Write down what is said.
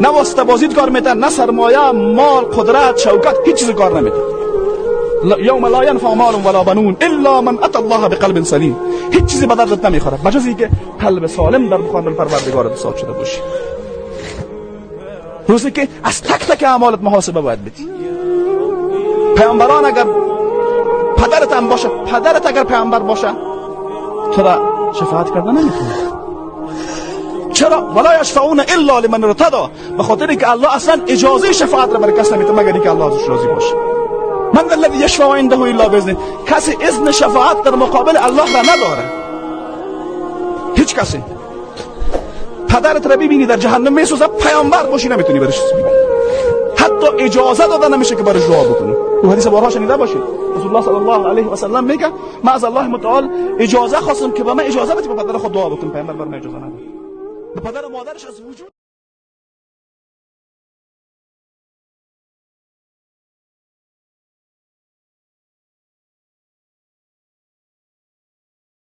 نه واسطه بازیت کار میته، نه سرمایه، مال، قدرت، شوکت، هیچ چیز کار نمیته. یوم لا ینفع مال ولا بنون الا من اتى الله بقلب سلیم. هیچ چیزی به دردت نمیخوره بجز اینکه قلب سالم در مقابل پروردگارت حساب شده باشی. روزی که از تک تک اعمالت محاسبه باید بدی. پیامبران اگر پدرت هم باشه، پدرت اگر پیامبر باشه، تو را شفاعت کرده نمیتونه. چرا؟ ولا یشفعون الا لمن ارتضى. به خاطر که الله اصلا اجازه شفاعت را بر کس نمیده مگر اینکه الله ازش راضی باشه. من الذي یشفع عنده الا باذنه. کسی اذن شفاعت در مقابل الله را نداره، هیچ کسی. پدرت را ببینی در جهنم میسوزه، پیامبر باشی نمیتونی برش بگی، حتی اجازه داده نمیشه که برش دعا بکنی. او حدیث بارها شنیده باشید. رسول الله صلی الله علیه و سلم میگه من از الله متعال اجازه خواستم که به من اجازه بده به پدر خود دعا بکنم، پیامبر بر من اجازه نداد. به پدر و مادرش از وجود